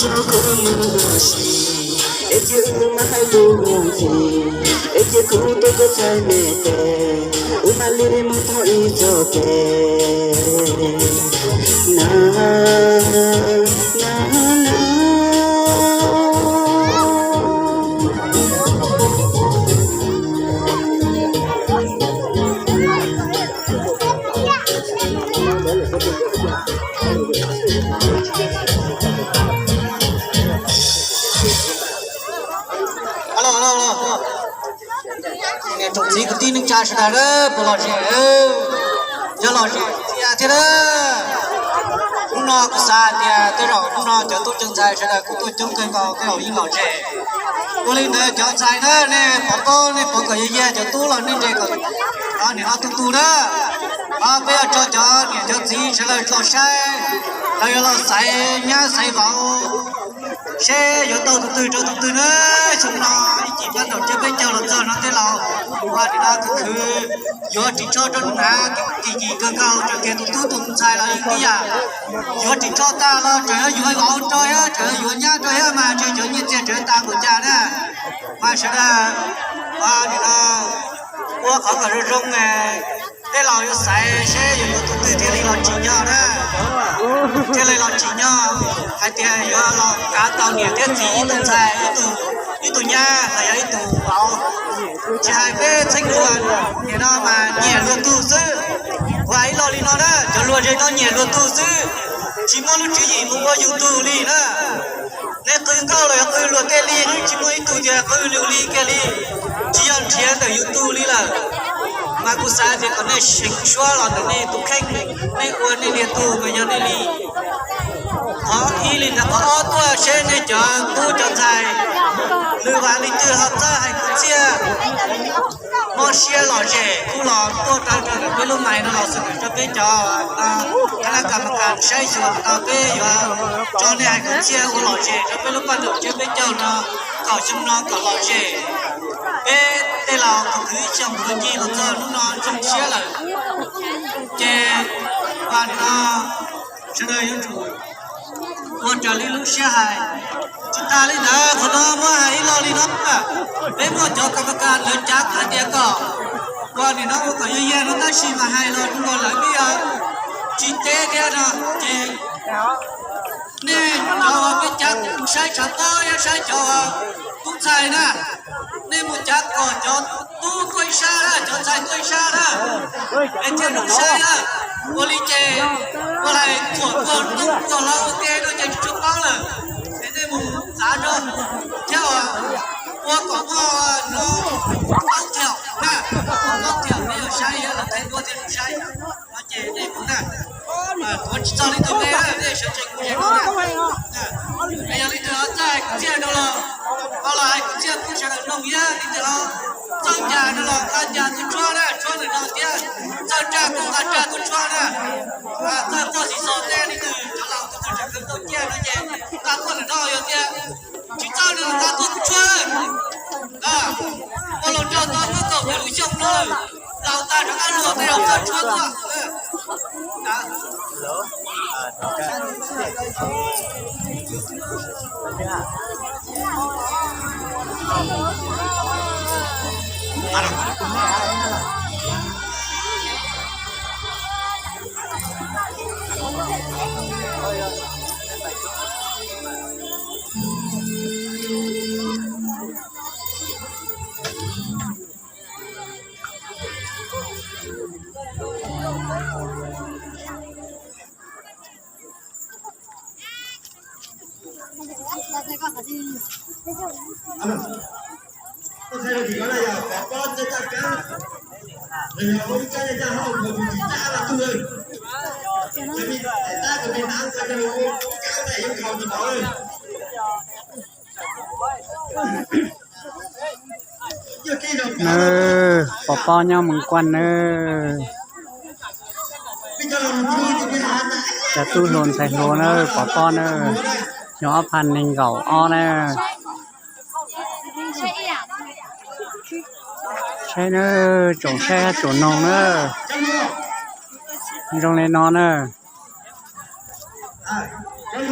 Rau kuv mus ua si, es cia wb mam hais lus ua ntxim, es cia kuv tuav koj txhais me tes, wb mam li mus tau ib txoj kev. Na, na, na. Niam tsoom txiv kwv tij neej tsa sawv daws, puas lom zem? Yog lom zem thiab na. Hnub no kuv xav tias tej zaum hnub no cov tub cov ntxhais sawv daws kuj tuaj coob kawg nkaus, tej zaum yeej lom zem. Ua li ntawd cov ntxhais na, nej pov pob, nej pov kom yog yag, cov tub los nej nres kom niam no tu tu na. Peb yuav tso cov niam cov txiv sawv daws los saib, lawv yuav los xaiv nyab xaiv vauv seb yuav tau tus twg rau tus twg na. Xyoo no ib cim pab ntaus tsiab peb caug los txog no tej laus, ua nim no khwv khwv yuav ris tsho rau nus hnav kim kim kawg nkaus, tseem kiag tus tub tus ntxhais los yeej ib yam. Yuav ris tsho tag los tseem yuav vauv rau thiab, tseem yuav nyab rau thiab mas ntshe cov nyiaj txiag tseem tas npaum cas na. Mas sawv daws ua nim no ua qhov kom zoo zoo, tej laus yuav xaiv seb yuav yuav tus twg thiaj li los tsim nyog na. Thiaj li los tsim nyog hais tias yuav los kav tau niam thiab txiv ib tug ntxhais, ib tug nyab los yog ib tug vauv. Tsis hais peb txheeb luag, nim no mas nyiam luag tug xwb. Kuv hais ib lo li no na, cov luag ze no nyiam luag tug xwb, tsis muaj lub tswv yim mus ua yus tug li na. Nej qw nkauj los yog qw luag tej li, tsis muaj ib tug tias qw luag li kiag li. Tsis yog nrhiav ntawm yus tug li lawm. Mas kuv xav tias kom nej seev suab los ntawm nej tus kheej, nej ua nej niag tug mas yog nej li. Qhov ib li ntawd, qhov ob tuaj seb nej cov tub cov ntxhais lwm vam li twg ho txawj hais kwv txhiaj, mob siab lom zem kuj los tuaj rau ntawm peb lub mais no los xwb rau peb cov no, cov laj kam mas kam saib xyuas no peb yuav tso nej hais kwv txhiaj ua lom zem rau peb lub paj ntaus tsiab peb caug no, kom xyoo no kom lom zem. Peb tej laus kwv ib xyoos kwv ncig los txog hnub no zoo siab lawm, ces nim no sawv daws yuav tsum ua raws li lub siab hais. Tsis tas li ntawd, qhov no muab hais ib lo li no, peb muaj cov kam mas kam lawv cav hais tias kom ua nim no ua kom yog yag no tab sis mas hais los zoo nkaus lawv peb tsis teb thiab no, ces nej cov uas peb cav saib tshav pob thiab saib cov uas tub ntxhais na, nej mus cav kom cov tub tuaj ib sab na, cov ntxhais tuaj ib sab na, es thiaj zoo saib na. Ua li ces ua lais txhuam tuag tub tuag hlob ua ke no ces tsis tshua paub lawm. Es nej mus txav rau thiab ua kom muaj no, paub thiaum na, paub thiaum peb yuav saib yog lawv thaij duab thiaj zoo saib. No ces nej mus na, tuav tsis txog li tus me na, nej sawv tsees kuv ze no na. Es yog li tus ho txawj hais kwv txhiaj rau los, ho los hais kwv txhiaj pub sawv daws mloog, yog li tus ho txawj ncas no los nqa ncas tuaj tshuab na, tshuab ntawm no thiab, txawj raj tuaj nqa raj tuaj tshuab na. Txawj txoj xis xos tej li tus cov laus tus twg tseem khwv tau ciaj no ces nqa tuaj ntawm no, yog tias tsis txawj no nqa tuaj kuv tshuab. Ua los nrog tau muab kaum tawm lub xyoo no, laus tag rov qab luag tej laus txawj tshuab tuaj. Nawb, pov pob nyob Mees Kuaj nawb. Cov tub hluas ntxhais hluas nawb, pov pob nawb, nyob ob phav nees nkaum ob nawb. Saib nawb, tsoom saib tsoom noog nawb, zoo li no nawb. Muaj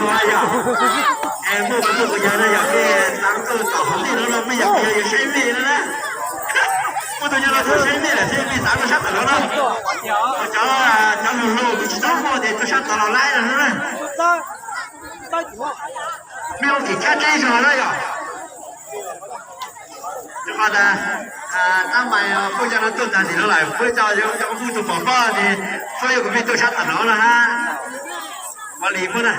muaj yog es muaj muaj yog no yog tej xav tuaj tom hauv tej no los mej yog yog saib mej no na. Muaj tus nyob no tuaj saib mej lawm thiab mej xav tuaj sab tom no na. Cov, cov hluas hluas kuj tsis tau muaj ces tuaj sab tod los laib no na. Mej ua kev tshab teb zog na yog. Rau qhov tas tab mais phooj ywg no tuaj tag sim no lawm, peb cov, cov phooj ywg tus pom koj ces phooj ywg kuv mej tuaj sab tom no na ha. Ua li muab na.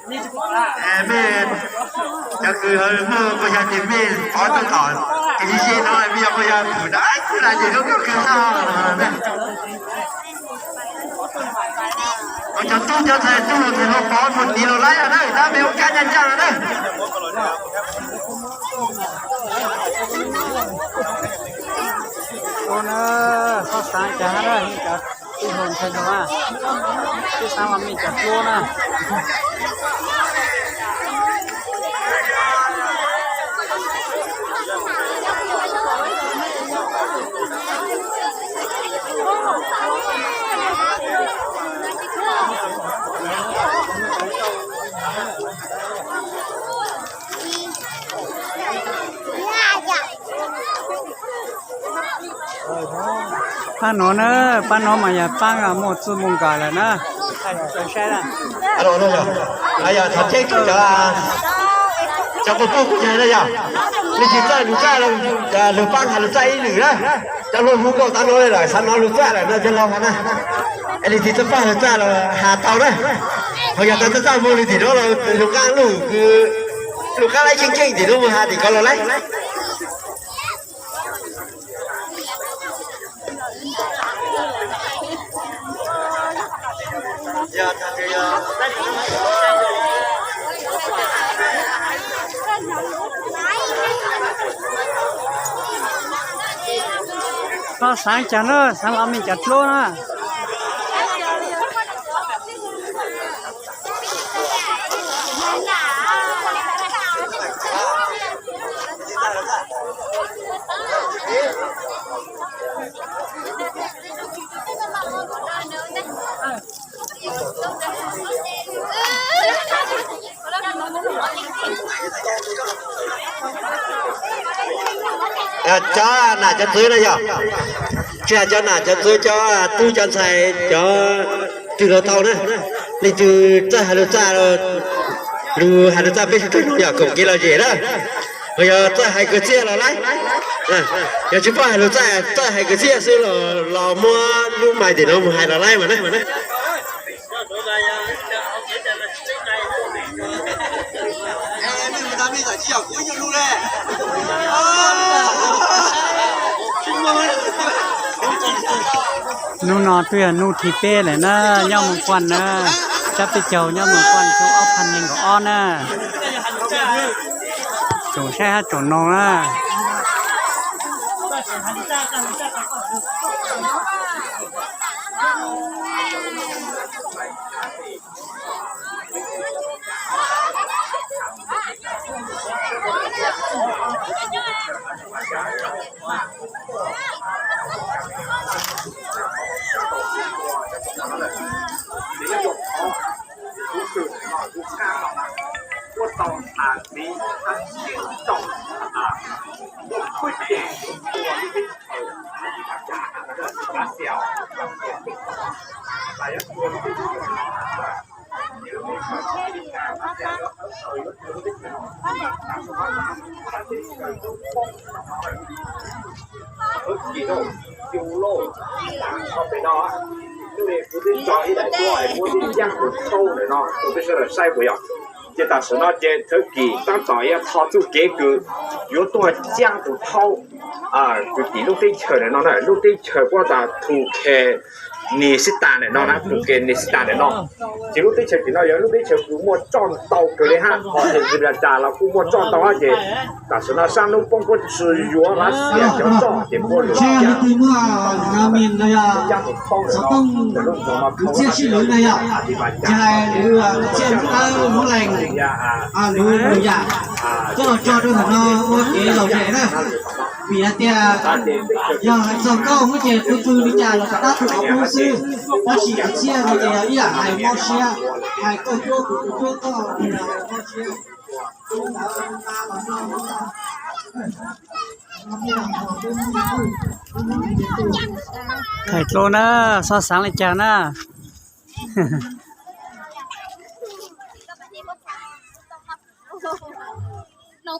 Mej cov kws muaj kuj yog ces mej pov tuaj tom kev sib seb no, mej yog kuj yog kuv na, kuv na ces lub koj kws txog no. Cov tub cov ntxhais tub hluas ntxhais hluas pov mus tiv los laib no na, tab mej ua kab ncaj ncaj no na. Ua na, koj xaav cas na, cov tub hluas ntxhais hluas na, koj xaav los mej cov dluab na. Paab nuav na, paab nuav mas yog paab muaj txuj moog kawg lawm na. Yog thov teb tuaj cov, cov puj puj kuj yog na yog, leej twg txawj lug txawj, lug paab has lug txawj ib lwm na. Cov hluas hu nkaus tav no lawm, xav nov lug txawj lawm no cov laug has na. Es leej twg txawj paab lug txawj los has tau na. Ho yog tau txawj txawj moog lug tim nuav los lug qaab lug, lug qaab laib kheej kheej tim nuav moog has tim ko los laib. Koj xaav cas na, xaav los mej cov dluab na. Cov nam cov txwv na yog, tsis has cov nam cov txwv, cov tub cov ntxhais, cov twg los tau na. Leej twg txawj hais lus txaj, lug hais lus txaj peb sawv daws no yog koom kev lom zem na. Ho yog txawj hais kwv txhiaj los laib, yog tsis paub hais lus txaj, txawj hais kwv txhiaj xwb los, los muab lub mais tim no mus hais los laib mas na. Nub no twb yog nub thib peb lawm na, nyob Moos Kuaj na, sab peb caug nyob Moos Kuaj xyoo ob phav nees nkaum ob na. Tsoom saib hab tsoom noog na. Thawv kis no, xyoo lauj, pem no, hnub no kuv twb tso ib daim duab es muab tib cab tus thaub ntawm no rau peb sawv daws saib puas yog. Ces tam sim no ces thawv kis tab tom yuav tho txuj kev kws yuav tuaj cab tus thaub kwv tim lub teb chaws ntawm no na, lub teb chaws puab tas Thu Ke Nis Xib Tas ntawm no na, Thu Ke Nis Xib Tas ntawm no. Ces lub teb chaws tim no yog lub teb chaws kws muaj tsoj ntau kawg li hab, ho Gibraltar los kuj muaj tsoj ntau hab. Ces tam sim no sab hnub puab puab tsi yuav Lav Xias cov tsoj ces puab lug cab tus thaub ntawm no, lub nroog no thaub no, txhia sib lwv na yog, tsis hais lwv txhia lwv dawb lub lees, lwv lwm yam, coj los tso rau ntawm no ua kev lom zem na. Vim hais tias yog hais txog nkauj muab ces tus twg li cas los tau tab tus qhov pub xwb, tab sis txhia no ces yog ib yam hais mob siab, hais koj cuab kuv, kuv cuab koj, mob siab. Thaij dlua na, xob xaav li cas na. No,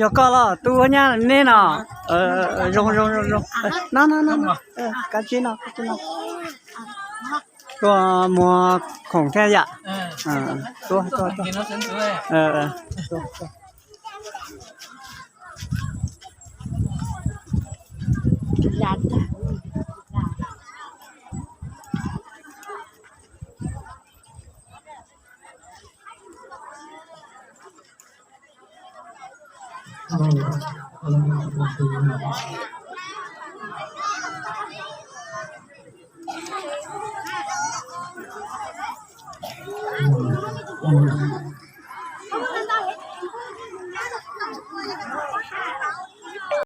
yog koj los tub nyab neb no. Zoo zoo zoo zoo. No no no, kab tsib no, kab tsib no. Tuaj muag khoom thiab yam. Tuaj tuaj tuaj.